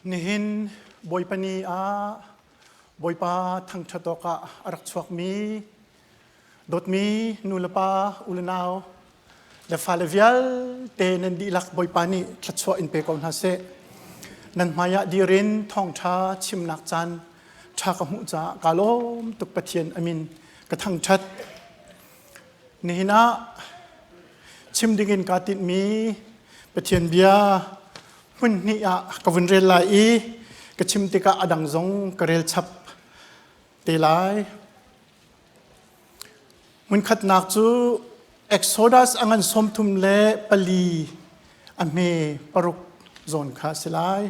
Nihin Bawipa ni ah Bawipa thangṭhat awkah a rak chuakmi dawtmi nulepa ulenau le fale vialte nan dihlak Bawipa nih thluachuah in pe ko hna seh. Nan hmaiah dir in thawngṭha chimnak caan ṭha ka hmuh caah kaa lawm tuk Pathian amin ka thangṭhat. Nihin ah chim dingin kaa tinhmi Pathian bia hmun hnih ah ka vun rel lai i ka chim tikah a dang zong ka rel chap te lai. Hmunkhatnak cu Exodus a ngan 34 a hme paruk zawn kha a si lai.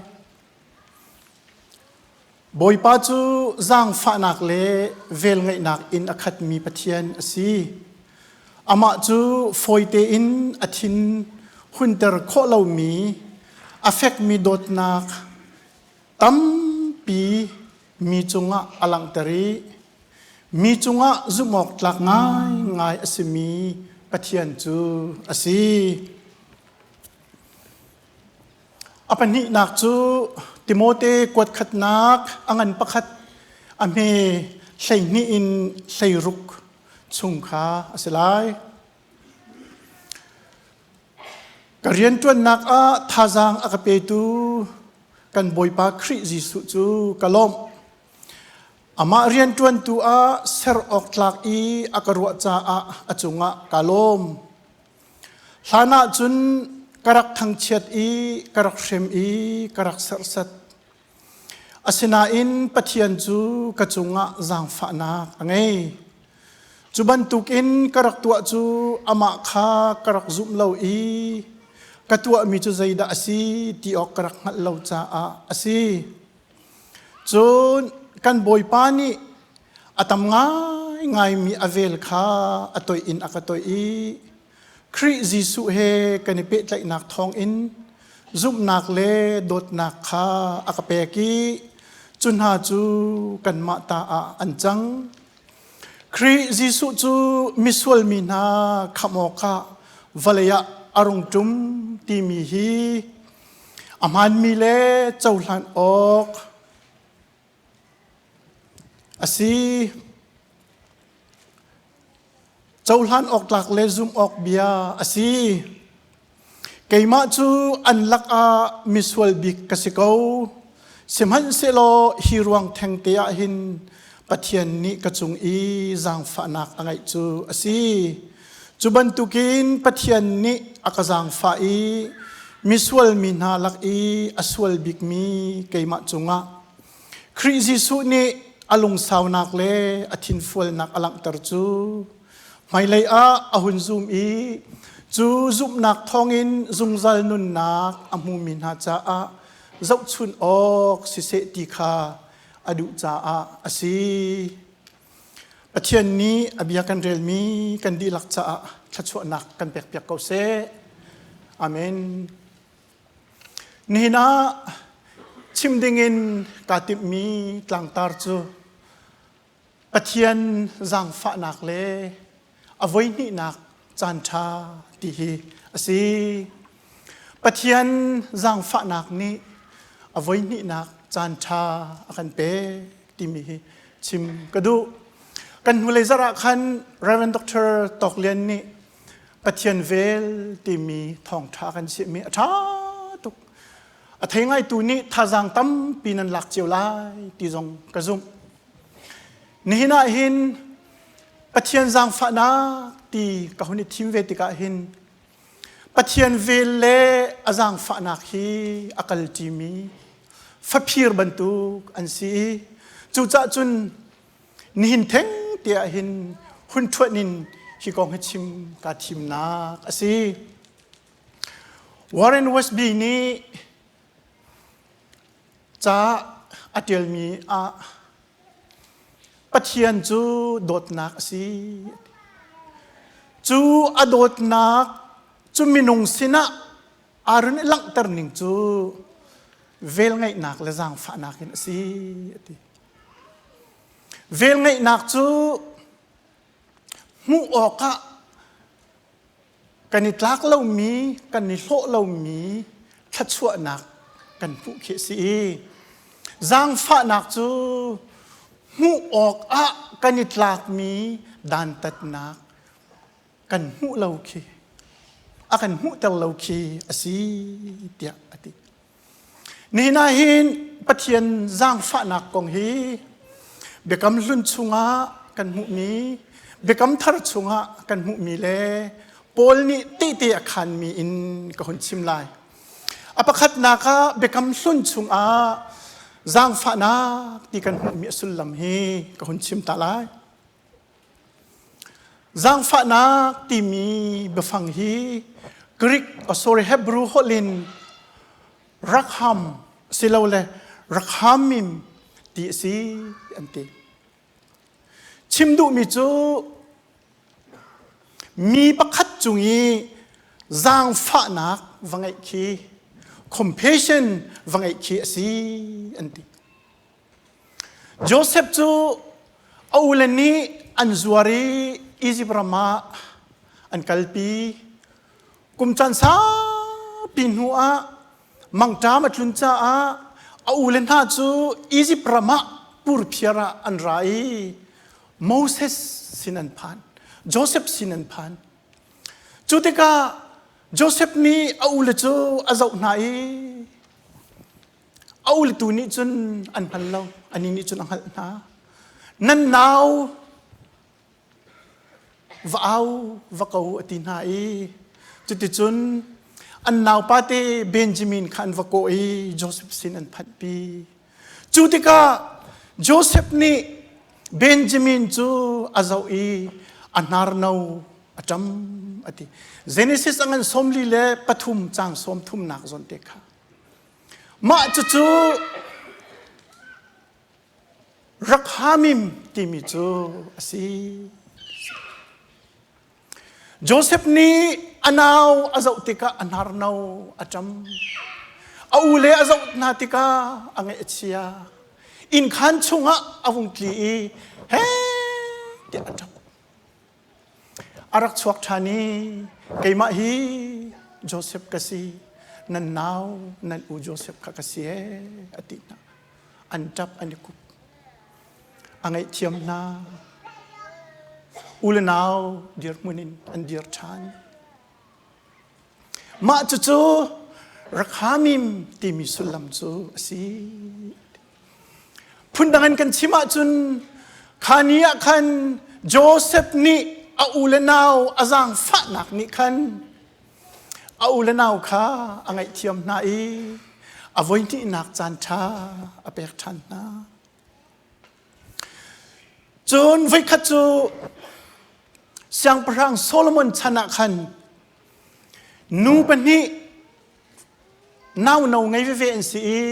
Bawipa cu zaangfahnak le velngeihnak in a khatmi Pathian a si. Amah cu fawi tein a thin hunter khawh lomi a fekmi dawtnak tampi mi cungah a langhter i mi cungah zumhawktlak ngaingai a simi Pathian cu a si. A pahnihnak cu Timote kuat khatnak a ngan pakhat a hme 12 in 16 chung kha a si lai. Ka rianṭuannak ah thazaang a ka petu kan Bawipa Khrih Jesuh cu ka lawmh. Amah rianṭuantu ah ser awk tlak i a ka ruah caah a cungah kaa lawm. Hlan ah cun ka rak thangchiat i ka rak hrem i ka rak serhsat. Asinain Pathian cu ka cungah zaangfahnak a ngei. Cu bantukin ka rak tuah cu amah kha ka rak zumh lo i ka tuahmi cu zeidah a si ti awk ka rak hngalh lo caah a si. Cun kan Bawipa nih a tam ngaingaimi a vel kha a toih in a ka toih i Khrih Jesuh he kan i pehtlaihnak thawngin zumhnak le dawtnak kha a ka pek i cu hna cu kanmah ta ah an cang. Khrih Jesuh cu misual mi hna khamh awkah vawlei ah a rung ṭum timi hi a hmaanmi le cohlan awk a si. Cohlan awk tlak le zumh awk bia a si. Keimah cu an lakah misual bik ka si ko. Sihmanhsehlaw hi ruang thengte ah hin Pathian nih ka cung i zaangfahnak a ngeih cu a si. Cu bantukin Pathian nih a ka zaangfah i misual mi hna lak i a sual bikmi keimah cungah Khrih Jesuh nih a lungsaunak le a thinfualnak a langhter cu hmailei ah a hun zum i cu zumhnak thawngin zungzal nunnak a hmumi hna caah zohchun awk siseh ti kha a duh caah a si. Pathian nih a bia kan relmi kan dihlak caah thluachuahnak kan pekpiak ko seh. Amen. Nihin ah chim dingin kaa timhmi tlangtar cu Pathian zaangfahnak le a voihnihnak caanṭha ti hi a si. Pathian zaangfahnak nih a voihnihnak caanṭha a kan pek timi hi chim ka duh. Kan hnulei zarh ah khan Reverend Dr. Tawk Lian nih Pathian vel timi thawngṭha kan chimhmi a ṭha tuk. A thei ngaitu nih thazaang tampi nan lak cio lai ti zong ka zumh. Nihin ah hin Pathian zaangfahnak ti ka hun i thim ve tikah hin Pathian vel le a zaangfahnak hi a kalṭimi faphir bantuk an si i cucaah cun nihin theng te ah hin hun ṭhuanh in hi kong hi chim kaa thimnak a si. Warren Wiersbe nih ca a ṭialmi ah Pathian cu dawtnak a si. Cu a dawtnak cu minung sinah aa run i langhter ning cu velngeihnak le zaangfahnak in a si a ti. Velngeihnak cu hmuh awkah kan i tlak lomi, kan i hlawh lomi thluachuahnak kan hmuh khi a si i zaangfahnak cu hmuh awkah kan i tlakmi dantatnak kan hmuh lo khi a kan hmuhter lo khi a si tiah a ti. Nihin ah hin Pathian zaangfahnak kong hi Biakam Hlun chungah kan hmuhmi, Biakam Thar chungah kan hmuhmi le Paul nih tehte a khanmi in ka hun chim lai. A pakhatnak ah Biakam Hlun chungah zaangfahnak ti kan hmuhmi a sullam hi ka hun chim ta lai. Zaangfahnak timi biafang hi Greek, oh sorry, Hebrew holh in rakham silole rakhamim ti a si an ti. Chim duhmi cu mi pakhat cung i zaangfahnak va ngeih khi compassion va ngeih khi a si an ti. Josef cu a ule nih an zuar i Izipt ram ah an kalpi. Kum caan saupi hnu ah mangṭam a tlun caah a ule hna cu Izipt ram ah purphiar ah an ra i Moses sin an phan. Josef sin an phan. Cu tikah Josef nih a ule cu a zoh hna i A ultu nih cun an hngal lo, anih nih cun a hngalh hna. Nan nau va au va ko a ti hna i cuticun an naupa te Benjamin kha an va kawh i Joseph sin an phanhpi. Cu tikah Joseph nih Benjamin cu a zoh i a hnarno a ṭam a ti. Genesis a ngan 43 caang sawm thumnak zawn te kha. Mah cucu Rakhamim timi cu a si. Joseph nih a nau a zoh tikah a hnarno a ṭam. A ule a zoh hna tikah a ngaih a chia. Innkhan chungah a vung tli i he tiah a ṭap. A rak chuak ṭhan i keimah hi Josef ka si, nan nau nan u Josef kha ka si ee a ti hna. An ṭap an i kup. A ngaihthiam hna. U le nau dirhmun in an dir ṭhan. Mah cucu Rakhamim timi sullam cu a si. Phundang in kan chim ahcun kha ni ah khan Joseph nih a u le nau a zaangfahnak nih khan a u le nau kha a ngaihthiam hna i a voihnihnak caan ṭha a pek ṭhan hna. Cun voikhat cu Siangpahrang Solomon chan ah khan nu pahnih nauno ngei veve an si i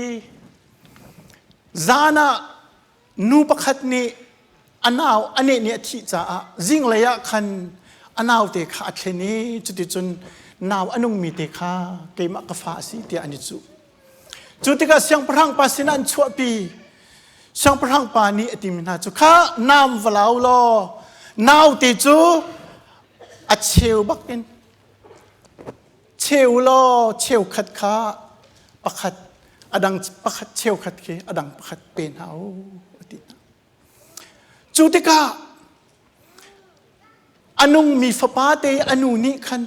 zan ah nu pakhat nih a nau a neh nih a thih caah zinglei ah khan a naute kha a thlen i cuticun nau a nungmi te kha keimah ka fa a si tiah an i cuh. Cu tikah siangpahrang pa sinah an chuahpi. Siangpahrang pa nih a timi hna cu kha nam va lau law naute cu a cheu bak in cheu law cheukhat kha pakhat a dang pakhat cheukhat khi a dang pakhat pe hna u a ti hna. Cu tikah a nungmi fapa te a nu nih khan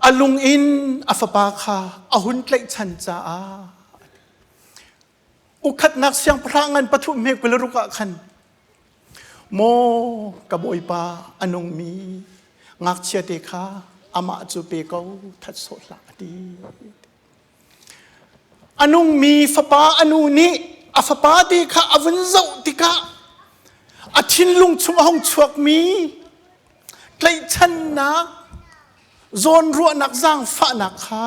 A lung in a fapa kha a hun tlaihchan caah ukhatnak siangpahrang ngan pathum he 26 ah khan maw ka bawipa a nungmi ngakchia te kha amah cu pe ko that sawh hlah a ti. A nungmi fapa a nu nih a fapa te kha a vun zoh tikah a thinlung chung a hung chuakmi tlaihchannak zawnruahnak zaangfahnak kha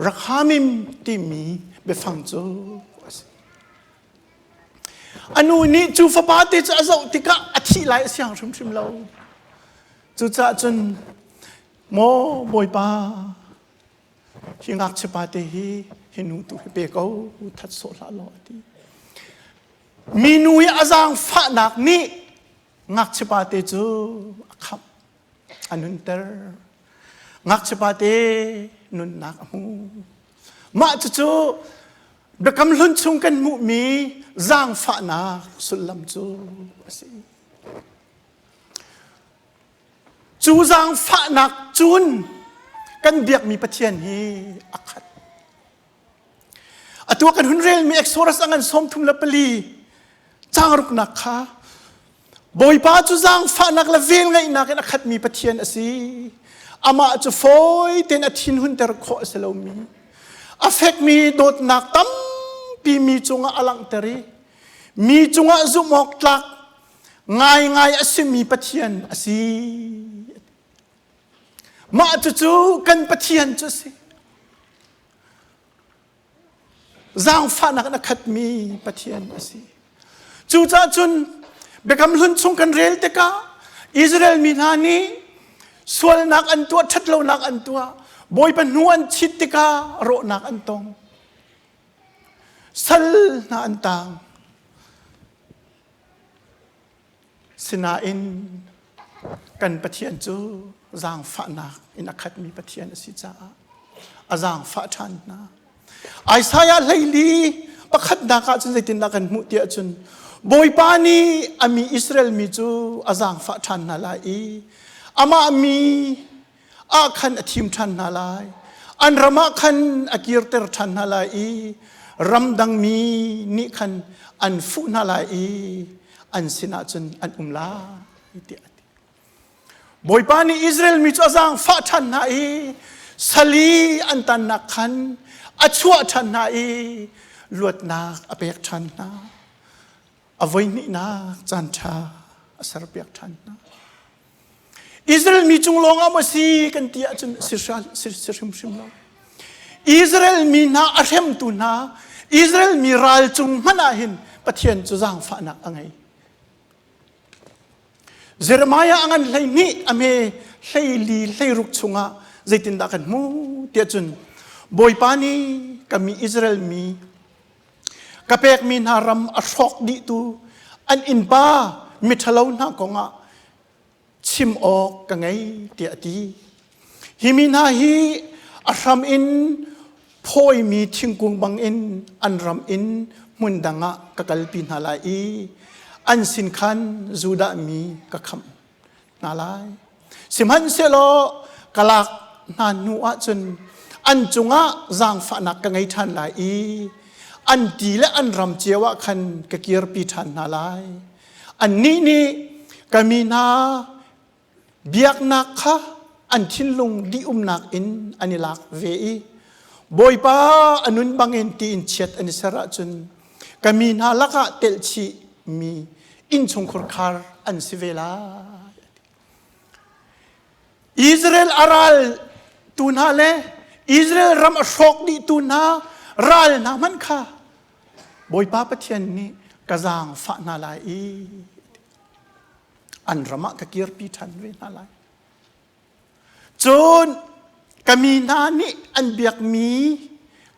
rakhamim timi biafang cu a si. A nu nih cu fapa te cu a zoh tikah a thih lai a siang hrimhrim lo. Cucaah cun maw Bawipa Hi ngakchiapa te hi hi nu tu hi pe ko that sawh hlah law a ti. Minu i a zaangfahnak nih ngakchiapa te cu a khamh a nunter. Ngakchiapa te nunnak a hmu. Mah cucu Biakam Hlun chung kan hmuhmi zaangfahnak sullam cu a si. Cu zaangfahnak cun kan biakmi Pathian hi a khat. Atu kan hun relmi Exodus a ngan 34 caang ruknak kha Bawipa cu zaangfahnak le velngeihnak in a khatmi Pathian a si. Amah cu fawi tein a thinhunter khawh a si lomi, a fekmi dawtnak tampi mi cungah a langhter i mi cungah zumh awk tlak ngaingai a simi Pathian a si. Mah cucu kan Pathian cu a si. Zaangfahnak in a khatmi Pathian a si. Cucaah cun Biakam Hlun chung kan rel tikah Israel mi hna nih sualnak an tuah, ṭhatlonak an tuah, Bawipa hnu an chit tikah rawhnak an tong. Sal hna an tang. Sinain kan Pathian cu zaangfahnak in a khatmi Pathian a si caah a zaangfah ṭhan hna. Isaiah 14 pakhatnak ah cun zeitindah kan hmuh tiah cun Bawipa nih a mi Israel mi cu a zaangfah ṭhan hna lai i amah mi ah khan a thim ṭhan hna lai. An ram ah khan a kirter ṭhan hna lai i ramdang mi nih khan an fuh hna lai i an sinah cun an um lai tiah a ti. Bawipa nih Israel mi cu a zaangfah ṭhan hna i sali an tannak khan a chuah ṭhan hna i luatnak a pek ṭhan hna. A voihnihnak caan ṭha a serpiak ṭhan hna. Israel mi cung lawng ah maw si kan ti ahcun si hrimhrim lo. Israel mi hna a hremtu hna, Israel mi ral cung hmanh ah hin Pathian cu zaangfahnak a ngei. Jeremiah a ngan 12 a hme 14 16 chungah zeitindah kan hmu tiah cun Bawipa nih ka mi Israel mi ka pekmi hna ram a hrawk dihtu an innpa miṭhalo hna kongah chim awk ka ngei tiah a ti. Hi mi hna hi a hram in phawimi thingkung bangin an ram in hmun dang ah ka kalpi hna lai i an sin khan Judah mi ka khamh hna lai. Sihmanhsehlaw ka lak hna hnu ahcun an cungah zaangfahnak ka ngei ṭhan lai i an ti le an ram cio ah khan ka kirpi ṭhan hna lai. Annih nih ka mi hna biaknak kha an thinlung dihumnak in an i lak ve i Bawipa a nun bangin tiin chiat an i ser ahcun ka mi hna lakah telhchih mi innchungkhur khar an si ve lai. Israel a ral tu hna le Israel ram a hrawk dih tu hna ral hna hmanh kha Bawipa Pathian nih ka zaangfah hna lai i an ram ah ka kirpi ṭhan ve hna lai. Cun ka mi hna nih an biakmi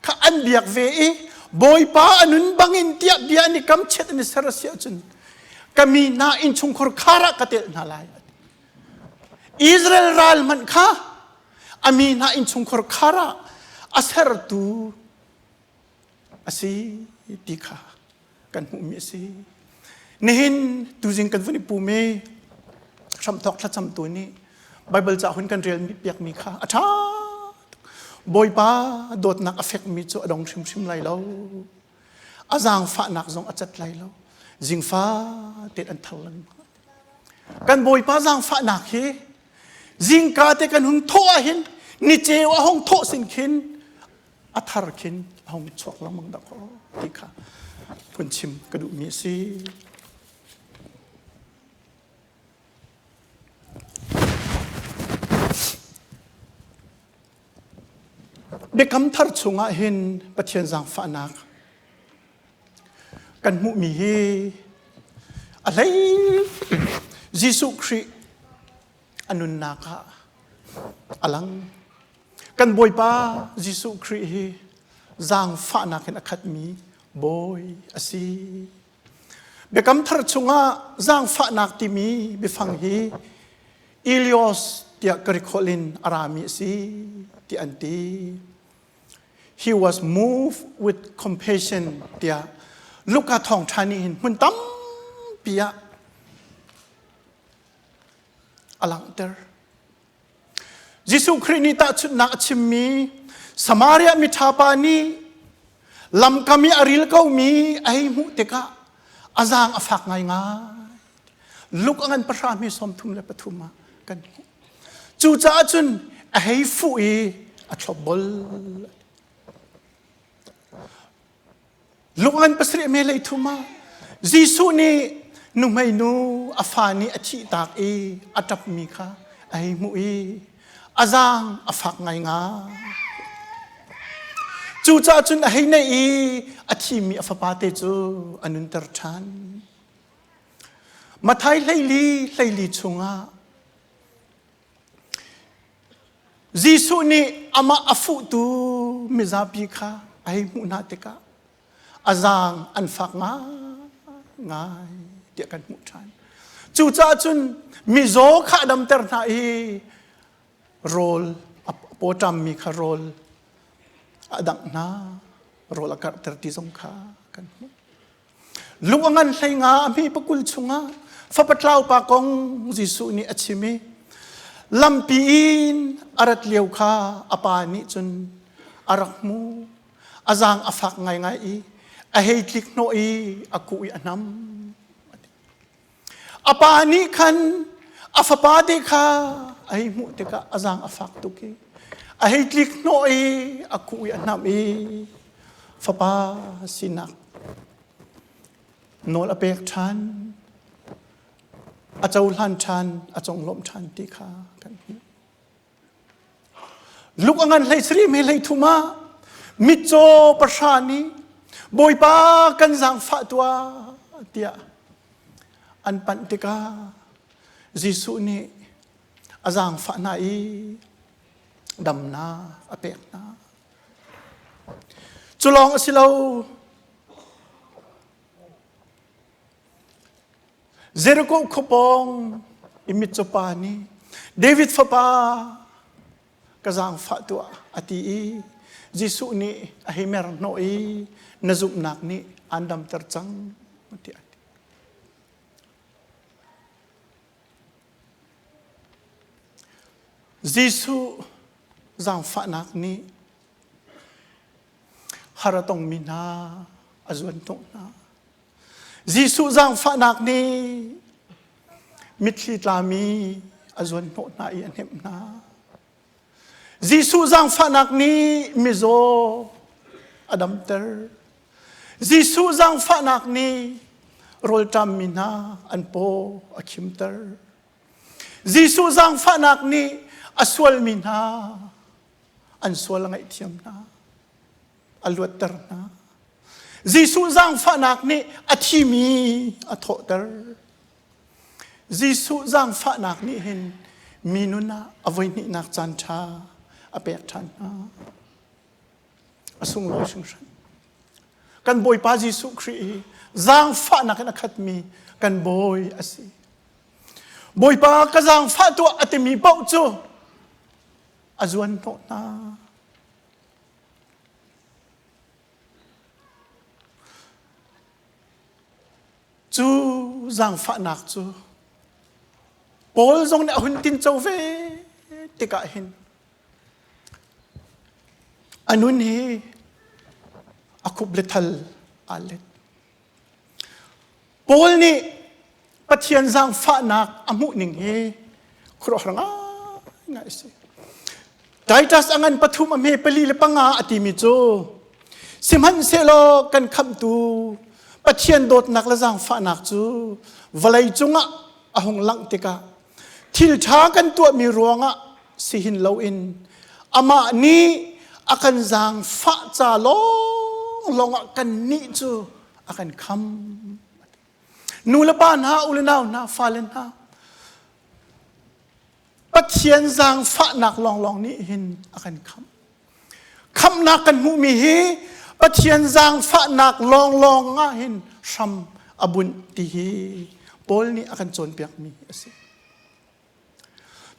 kha an biak ve i Bawipa a nun bangin tiah bia an i kam chiat an i ser a si ahcun ka mi hna innchungkhur khar ah ka telh hna lai. Israel ral hmanh kha a mi hna innchungkhur khar ah a sertu a si ti kha kan hmuhmi a si. Nihin tuzing kan vun i pum i hramthawk thlacamtu nih Baibal ca hun kan rel piakmi kha a ṭha tuk. Bawipa dawtnak a fekmi cu a dong hrimhrim lai lo. A zaangfahnak zong a cat lai lo. Zingfa tein an thar lengmang. Kan Bawipa zaangfahnak hi zingka te kan hun thawh ahhin niceu a hung thawh sin khin a thar khin a hung chuak lengmang dah kaw ti kha phun chim ka duhmi a si. Biakam thar chungah hin Pathian zaangfahnak kan hmuhmi hi a hlei Jesuh Khrih a nunnak ah a lang. Kan Bawipa Jesuh Khrih hi zaangfahnak in a khatmi Bawi a si. Biakam thar chungah zaangfahnak timi biafang hi. Elios tiah Greek holh in a rami a si ti an ti. He was moved with compassion tiah Luka thawngṭha nih hin hmun tampi ah a langhter. Jesuh Khrih nih tahchunhnak a chimmi Samaria miṭha pa nih lamkam i a ril komi a hei hmuh tikah a zaang a fak ngaingai. Luk a ngan pahra mi 33 ah kan hmuh. Cucaah cun a hei fuh i a thlopbol. Lungan pasarih me lei thum ah Jesuh nih nuhmei nu a fa nih a thih tak i a ṭapmi kha a hei hmuh i a zaang a fak ngaingai. Cucaah cun a hei neih i a thimi a fapa te cu a nunter ṭhan. Mathai 12 hleili chungah Jesuh nih amah a fuhtu mizapi kha a hei hmuh hna tikah a zaang an fak ngaingai tiah kan hmuh ṭhan. Cucaah cun mizaw kha a damter hna i rawl a pawṭammi kha rawl a dangh hna, rawl a karhter ti zong kha kan hmuh. Lung a ngan hlei nga a hmi pakul chungah fapa tlaupa kong Jesuh nih a chim i lampi in a rat lio kha a pa nih cun a rak hmu. A zaang a fak ngaingai i a hei tlik hnawh i a kuh i a hnam. A pa nih khan a fapa te kha a hei hmuh tikah a zaang a fak tuk i a hei tlik hnawh i a kuh i a hnamh i fapa sinak nawl a pek ṭhan, a cohlan ṭhan, a conglawmh ṭhan ti kha kan hmuh. Luk a ngan hlei sarih me hlei thum ah mitcaw pahra nih Bawipa kan zaangfah tuah tiah an panh tikah Jesuh nih a zaangfah hna i damnak a pek hna. Cu lawng a si lo. Jericho khuapawng i mitcaw pa nih David fapa ka zaangfah tuah a ti i Jesuh nih a hei mer hnawh i na zumhnak nih aan damter cang tiah a ti. Jesuh zaangfahnak nih har a tongmi hna a zuanhnawh hna. Jesuh zaangfahnak nih mitthli tlami a zuanhnawh hna i a hnemh hna. Jesuh zaangfahnak nih mizaw a damter. Jesuh zaangfahnak nih rawlṭammi hna an paw a khimter. Jesuh zaangfahnak nih a sualmi hna an sual a ngaihthiam hna. A luatter hna. Jesuh zaangfahnak nih a thimi a thawhter. Jesuh zaangfahnak nih hin mi nun ah a voihnihnak caan ṭha a pek ṭhan hna. A sunglawi hringhran. Kan Bawipa Jesuh Khrih hi zaangfahnak in a khatmi kan Bawi a si. Bawipa ka zaangfah tuah a timi paoh cu a zuan hnawh hna. Cu zaangfahnak cu Paul zong nih a hun tinco ve tikah hin a nun hi a khup le thal aa let. Paul nih Pathian zaangfahnak a hmuh ning hi khuaruahhar ngaingai a si. Titus a ngan pathum a hme pali le panga a timi cu sihmanhsehlaw kan khamhtu Pathian dawtnak le zaangfahnak cu vawlei cungah a hung langh tikah thil ṭha kan tuahmi ruangah si hin loin amah nih a kan zaangfah ca lawnglawng ah kannih cu a kan kham. Nu le pa hna, u le nau hna, fale hna, Pathian zaangfahnak lawnglawng nih hin a kan khamh. Khamhnak kan hmuhmi hi Pathian zaangfahnak lawnglawng ah hin hram a bunh ti hi Paul nih a kan cawnpiakmi a si.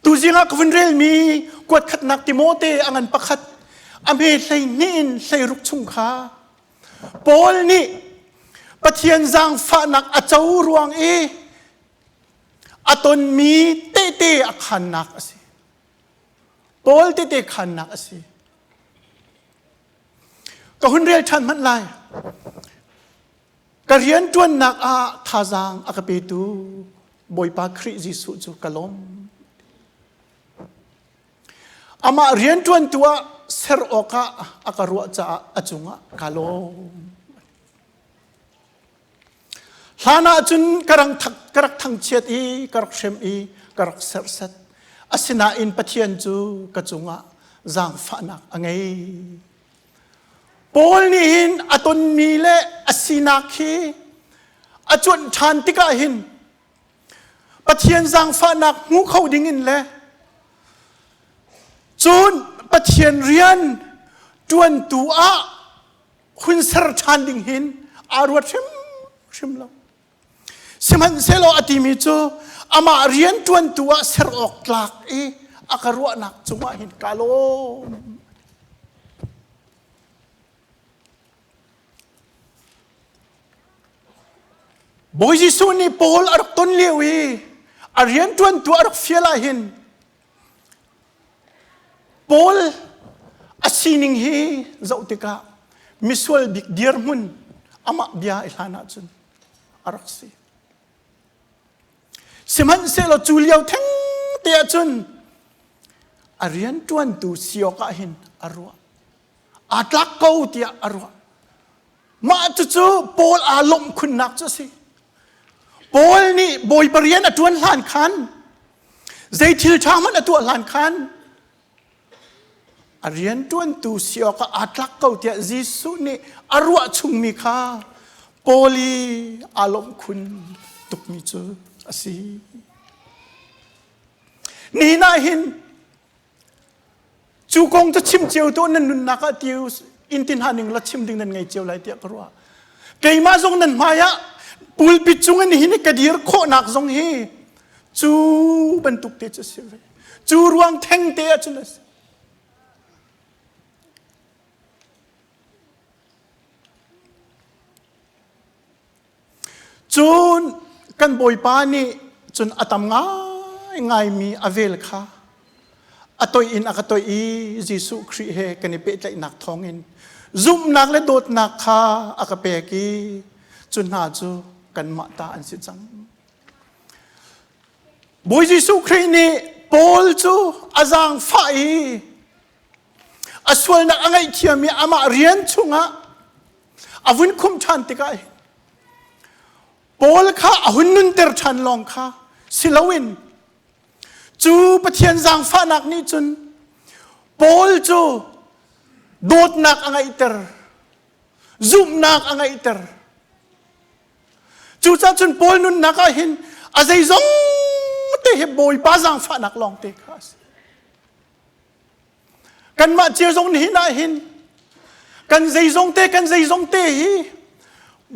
Tuzing ah ka vun relmi kuat khatnak Timote a ngan pakhat a hme 12 in 16 chung kha Paul nih Pathian zaangfahnak a co ruang i a tonmi tehte a khannak a si. Paul tehte khannak a si. Ka hun rel ṭhan hmanh lai. Ka rianṭuannak ah thazaang a ka petu Bawipa Khrih Jesuh cu ka lawm. Amah rianṭuantu ah ser awkah a ka ruah caah a cungah ka lawm. Hlan ah cun ka rak thangchiat i ka rak hrem i ka rak serhsat. Asinain Pathian cu ka cungah zaangfahnak a ngei. Paul nih hin a tonmi le a sinak hi a cuanh ṭhan tikah hin Pathian zaangfahnak hmu kho dingin le cun Pathian rian ṭuantu ah hun ser ṭhan ding hin aa ruat hrimhrim lo. Sihmanhsehlaw a timi cu amah rian ṭuantu ah ser awk tlak i a ka ruahnak cungah hin ka lawm. Bawi Jesuh nih Paul a rak ton lio i a rian ṭuantu a rak fial ah hin Paul a sining hi zoh tikah misual bik dirhmun amah bia i hlan ahcun a rak si. Sihmanhsehlaw cu lio theng te ahcun a rianṭuantu si awkah hin a ruah. Aa tlak ko tiah a ruah. Mah cucu Paul aa lawmh khunnak cu a si. Paul nih Bawipa rian a ṭuan hlan khan zei thil ṭha hmanh a tuah hlan khan a rianṭuantu si awkah aa tlak ko tiah Jesuh nih a ruah chungmi kha Paul i aa lawmh khun tukmi cu a si. Nihin ah hin Cu kong cu chim cio tuah nan nunnak ah tiu in ti hna ning la chim ding nan ngei cio lai tiah ka ruah. Keimah zong nan hmai ah pulpit cung in hin ka dir khawhnak zong hi cu bantuk te cu si ve. Cu ruang theng te ah cun a si. Cun kan Bawipa nih cun a tam ngaingaimi a vel kha a toih in a ka toih i Jesuh Khrih he kan i pehtlaihnak thawngin zumhnak le dawtnak kha a ka pek i cu hna cu kanmah ta an si cang. Bawi Jesuh Khrih nih Paul cu a zaangfah i a sualnak a ngaihthiam i amah rian chungah a vun khumh ṭhan tikah hin Paul kha a hun nunter ṭhan lawng kha si loin cu Pathian zaangfahnak nih cun Paul cu dawtnak a ngeihter zumhnak a ngeihter cucaah cun Paul nunnak ah hin a zeizong te hi Bawipa zaangfahnak lawng te kha a si Kanmah cio zong nihin ah hin kan zeizong te kan zeizong te hi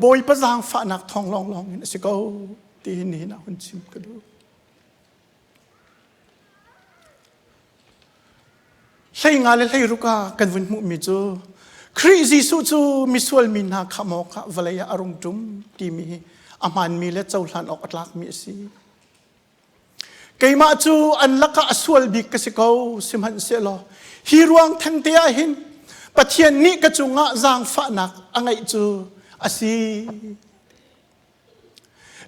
Bawipa zaangfahnak thawng lawnglawng in a si ko ti hi nihin ah hun chim ka duh. 15 le 16 ah kan vun hmuhmi cu Khrih Jesuh cu misual mi hna khamh awkah vawlei ah a rung ṭum timi hi a hmaanmi le cohlan awk a tlakmi a si. Keimah cu an lakah a sual bik ka si ko, sihmanhsehlaw hi ruang thengte ah hin Pathian nih ka cungah zaangfahnak a ngeih cu a si.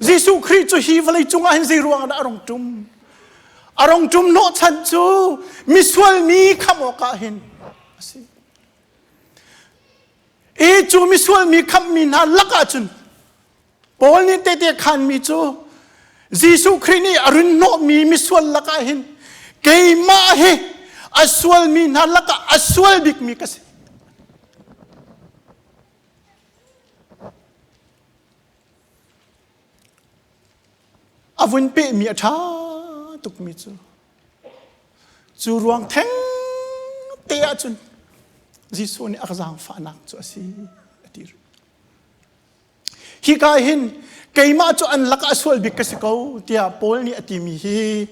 Jesuh Khrih cu hi vawlei cungah hin zei ruangah dah a rung ṭum? A rung ṭum hnawhchan cu misual mi khamh awkah hin a si. I cu misual mi khamhmi hna lakah cun Paul nih tehte khanmi cu Jesuh Khrih nih a run hnawhmi misual lakah hin keimah hi a sualmi hna lakah a sual bikmi ka si. A vun pehmi a ṭha tukmi cu cu ruang theng te ahcun Jesuh nih a ka zaangfahnak cu a si a ti rih. Hika hin keimah cu an lakah a sual bik ka si ko tiah Paul nih a timi hi.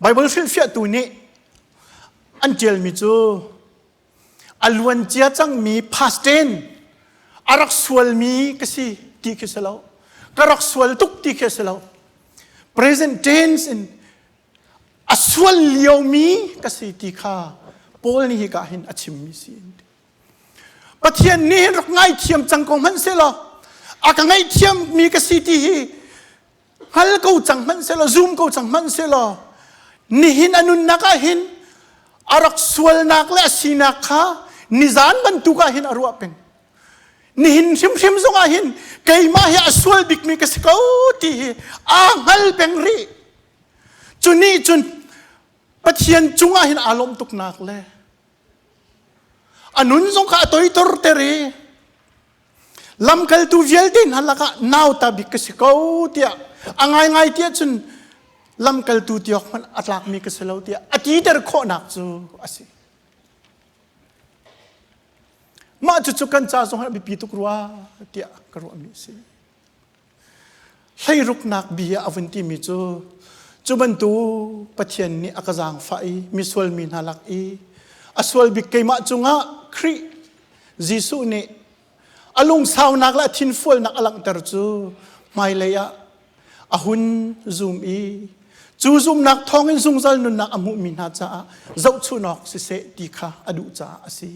Baibal hrilhfiahtu nih an ṭialmi cu a luancia cangmi past tense a rak sualmi ka si ti khi si lo. Ka rak sual tuk ti khi a si lo. Present tense in a sual liomi ka si ti kha Paul nih hika hin a chimmi si. Pathian nih hin rak ngaithiam cang ko hmanh seh law a ka ngaihthiammi ka si ti hi hngal ko cang hmanh seh law zum ko cang hmanh seh law nihin a nunnak ah hin a rak sualnak le a sinak kha nizan bantuk ah hin a ruah peng. Nihin hrimhrim zong ah hin keimah hi a sual bikmi ka si ko ti hi aa hngal peng rih. Cu nih cun Pathian cungah hin aa lawmh tuknak le a nun zong kha a toitor ter i lamkaltu vialte hna lakah nauta bik ka si ko tiah a ngaingai tiah cun lamkaltu tiawk hmanh a tlakmi ka si lo tiah a titer khawhnak cu a si. Mah cucu kan ca zong ah biapi tuk rua tiah ka ruahmi a si. Hleiruknak bia a vun timi cu cu bantuk Pathian nih a ka zaangfah i misual mi hna lak i a sual bik keimah cungah Khrih Jesuh nih a lungsaunak le a thinfualnak a langhter cu hmailei ah a hun zum i cu zumnak thawngin zungzal nunnak a hmuhmi hna caah zohchunh awk siseh ti kha a duh caah a si.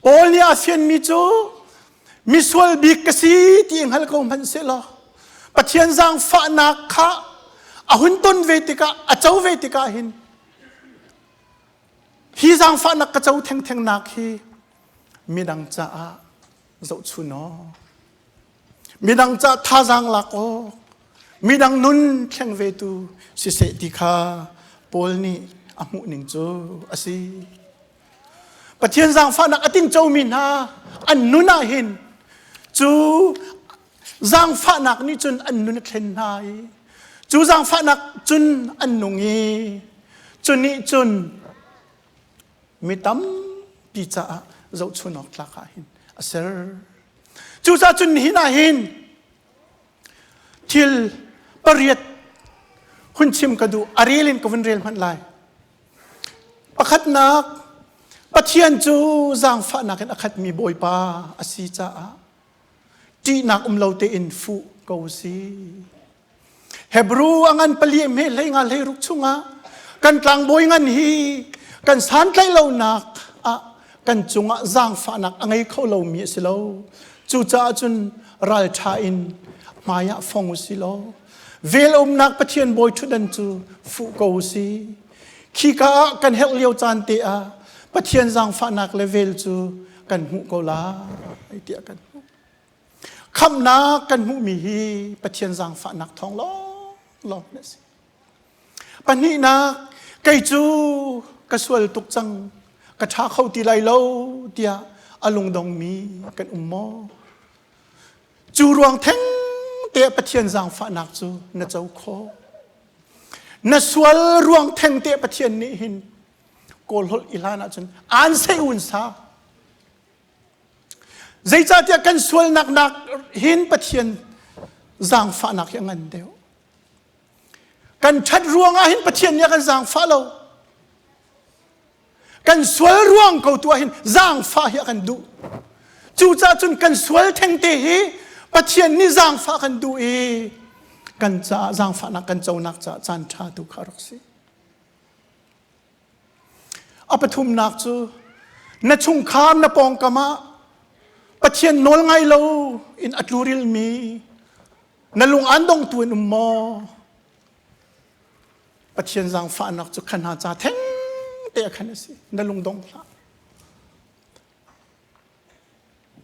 Paul nih a fianmi cu misual bik ka si ti hngal ko hmanh sehlaw Pathian zaangfahnak kha a hun ton ve tikah a co ve tikah hin hi zaangfahnak ka co thengtheng nak hi midang caah zohchun awk midang caah thazaang lak awk midang nun thleng vetu siseh ti kha Paul nih a hmuh ning cu a si. Pathian zaangfahnak a tincomi hna an nun ah hin cu zaangfahnak nih cun an nun a thlen hna i cu zaangfahnak cun an nung i cu nih cun mi tampi caah zohchun awk tlak ah hin a ser. Cucaah cun nihin ah hin thil pariat hun chim ka duh a rel in ka vun rel hmanh lai. Pakhatnak, Pathian cu zaangfahnak in a khatmi Bawipa a si caah ṭihnak um lo tein fuh ko si. Hebrew a ngan pali hme hlei nga hlei ruk chungah kan tlangbawi ngan hi kan santlaih lonak ah kan cungah zaangfahnak a ngei kho lomi a si lo. Cucaah cun ralṭha in hmaiah fong u si law vel umnak Pathian bawi ṭhutdan cu fuh ko u si. Khika ah kan herh lio caan te ah Pathian zaangfahnak le vel cu kan hmuh ko lai tiah kan hmuh. Khamhnak kan hmuhmi hi Pathian zaangfahnak thawng lawnglawng a si. Pahnihnak, kei cu ka sual tuk cang, ka ṭha kho ti lai lo tiah a lungdongmi kan um maw? Cu ruang theng te Pathian zaangfahnak cu na co khawh. Na sual ruang theng te Pathian nih hin kawl holh i hlan ahcun an sei un sa. Zeicahtiah kan sualnak nak hin Pathian zaangfahnak hi a ngan deuh. Kan ṭhat ruangah hin Pathian nih a kan zaangfah lo. Kan sual ruang ko tu ah hin zaangfah hi a kan duh. Cucaah cun kan sual thengte hi Pathian nih zaangfah kan duh i kan caah zaangfahnak kan conak caah caan ṭha tu kha a rak si. A pathumnak cu na chungkhar na pawngkam ah Pathian nawl ngai lo in a tlurilmi na lung aan dongtu in um maw? Pathian zaangfahnak cu khan hna ca theng te a khan a si. Na lung dong hlah.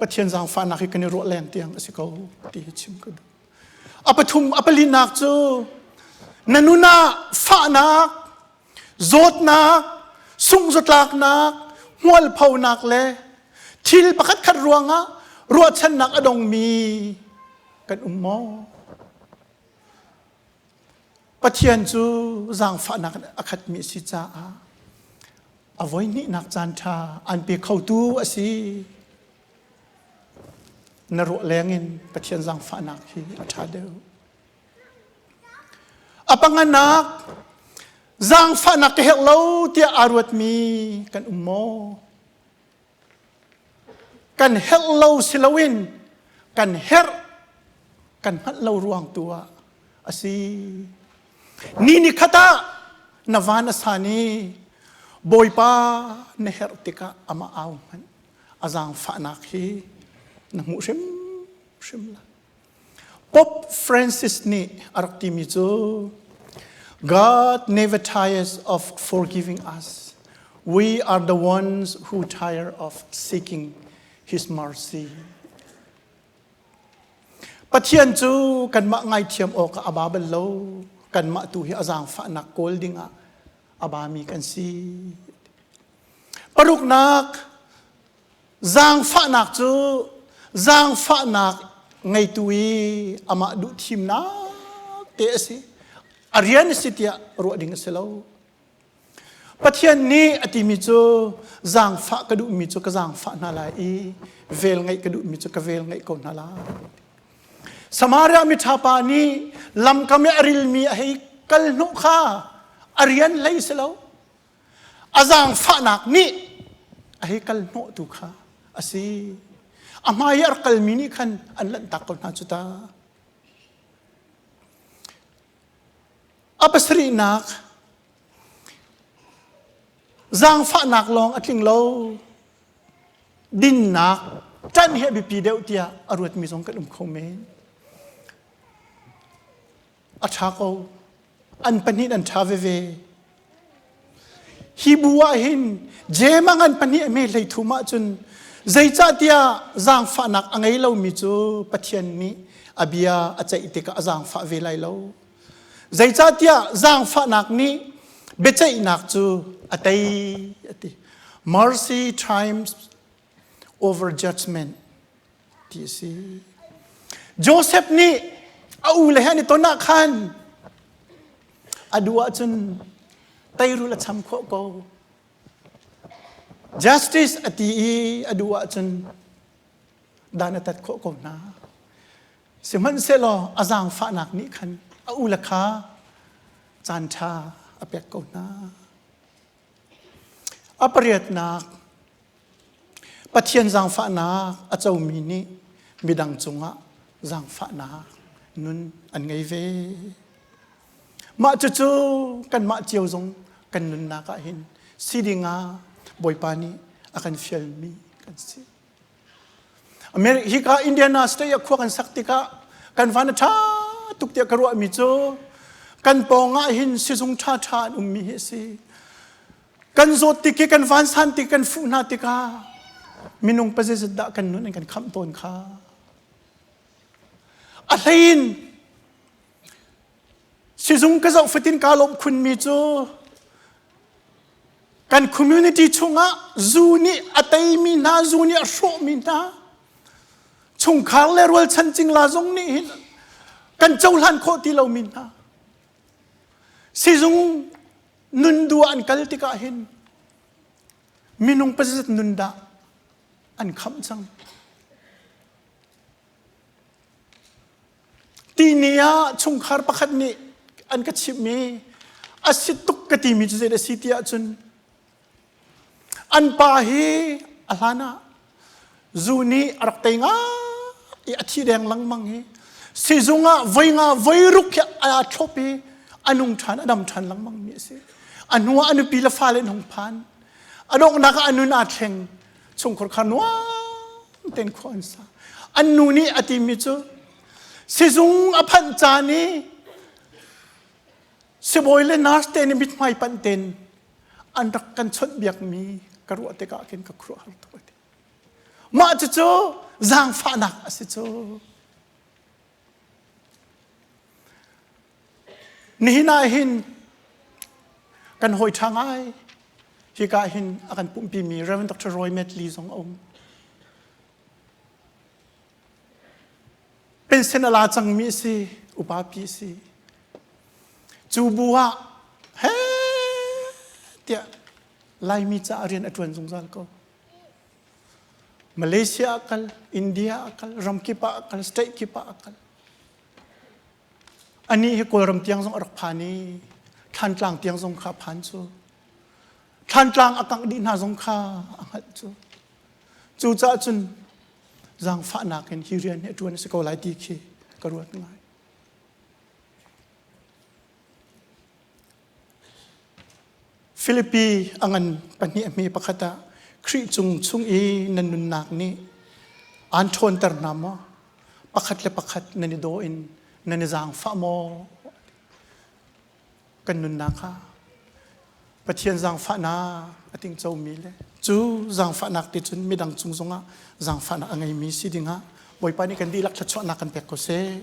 Pathian zaangfahnak hi kan i ruah leng tiang a si ko ti hi chim ka duh. A pathum a palinak cu na nun ah fahnak, zawtnak, sungzatlaknak, hmualphonak le thil pakhat khat ruangah ruahchannak a dongmi kan um maw? Pathian cu zaangfahnak in a khatmi a si caah a voihnihnak caan ṭha an pe khotu a si. Na ruah lengin Pathian zaangfahnak hi a ṭha deuh. A panganak, zaangfahnak ka herh lo tiah aa ruatmi kan um maw? Kan herh lo si loin kan herh kan hngalh lo ruang tu ah a si. Ni ni khat ah na van a san i Bawipa na herh tikah amah au hmanh a zaangfahnak hi na hmuh hrimhrim lai. Pope Francis nih a rak timi cu God never tires of forgiving us. We are the ones who tire of seeking His mercy. Pathian cu kanmah ngaithiam awkah a ba bal lo. Kanmah tu hi a zaangfahnak kawl dingah a bami kan si. Paruknak, zaangfahnak cu zaangfahnak ngeitu i amah duh thimnak te a si. A rian a si tiah ruah ding a si lo. Pathian nih a timi cu zaangfah ka duhmi cu ka zaangfah hna lai i vel ngeih ka duhmi cu ka vel ngeih ko hna lai. Samaria miṭha pa nih lamkam i a rilmi a hei kal hnawh kha a rian hlei si lo. A zaangfahnak nih a hei kal hnawhtu kha a si. A hmai i a rak kalmi nih khan an lanhtak ko hna cu ta. A pasarihnak, zaangfahnak lawng a tling lo. Dinnak ṭan hi a biapi deuh tiah a ruatmi zong kan um kho men. A ṭha ko. An pahnih an ṭha veve. Hi bu ah hin Jeim a ngan pahnih a hme hlei thum ahcun zeicahtiah zaangfahnak a ngei lomi cu Pathian nih a bia a ceih tikah a zaangfah ve lai lo. Zeicahtiah zaangfahnak nih biaceihnak cu a tei a ti. Mercy triumphs over judgment ti a si. Joseph nih a u le he an i ton ah khan A duh ahcun teirul a cham khawh ko. Justice a ti i a duh ahcun dan a tat khawh ko hna. Sihmanhsehlaw a zaangfahnak nih khan a u le kha caan ṭha a pek ko hna. A pariatnak, Pathian zaangfahnak a comi nih midang cungah zaangfahnak nun an ngei ve. Mah cucu kanmah cio zong kan nunnak ah hin si dingah Bawipa nih a kan fialmi kan si. America hika Indiana state ah khua kan sak tikah kan van a ṭha tuk tiah ka ruahmi cu kan pawng ah hin sizung ṭhaṭha an ummi hi a si. Kan zawt tik i kan vansan tik kan fuh hna tikah minung pazeizat dah kan nun an kan khamh tawn kha. A hlei in sizung ka zoh fatin kaa lawmh khunmi cu kan community chungah zu nih a teimi hna, zu nih a hrawhmi hna, chungkhar le rualchan cingla zong nih hin kan cohlan khawh ti lomi hna, sizung nun duh an kal tikah hin minung pazat nun dah an khamh cang. Tini ah chungkhar pakhat nih an ka chimhmi a si tuk ka timi cu zei a si ti ahcun an pa hi a hlan ah zu nih a rak tei nga i a thi deng lengmang hi sizung ah voi nga voi ruk hi aa thlop i a nung ṭhan a dam ṭhan lengmang mi a si a hnu ah a nupi le fale an hung phan a donghnak ah a nun aa thleng chungkhar kha nuam tein khua an sa an nu nih a timi cu sizung a phanh caan i sibawi le nurse te nih mithmai panh ten an rak kan chawnh biakmi ka ruah tikah khin ka khuaruahhar tuk a ti mah cucu zaangfahnak a si cu nihin ah hin kan hawi ṭha ngai hika hin a kan pumhpimi Reverend Dr. Roy Medley zong a um pension a la cangmi a si upa pi a si cu bu ah he tiah Laimi caah rian a ṭuan zungzal ko Malaysia ah kal India ah kal ramkip ah kal state kip ah kal. Anih hi Kawlram tiang zong a rak phan i Thlantlang tiang zong kha a phan cu. Thlantlang a kangh dih hna zong kha a hngalh cu. Cucaah cun zaangfahnak in hi rian hi a ṭuan a si ko lai ti khi ka ruat ngai. Filipi a ngan pahnih a hme pakhat ah Khrih cung chung i nan nunnak nih aan ṭhawnter hna maw? Pakhat le pakhat nan i daw in nan i zaangfah maw? Kan nunnak kha Pathian zaangfahnak a tingcomi le cu zaangfahnak te cun midang cung zongah zaangfahnak a ngeimi si dingah Bawipa nih kan dihlak thluachuahnak kan pek ko seh.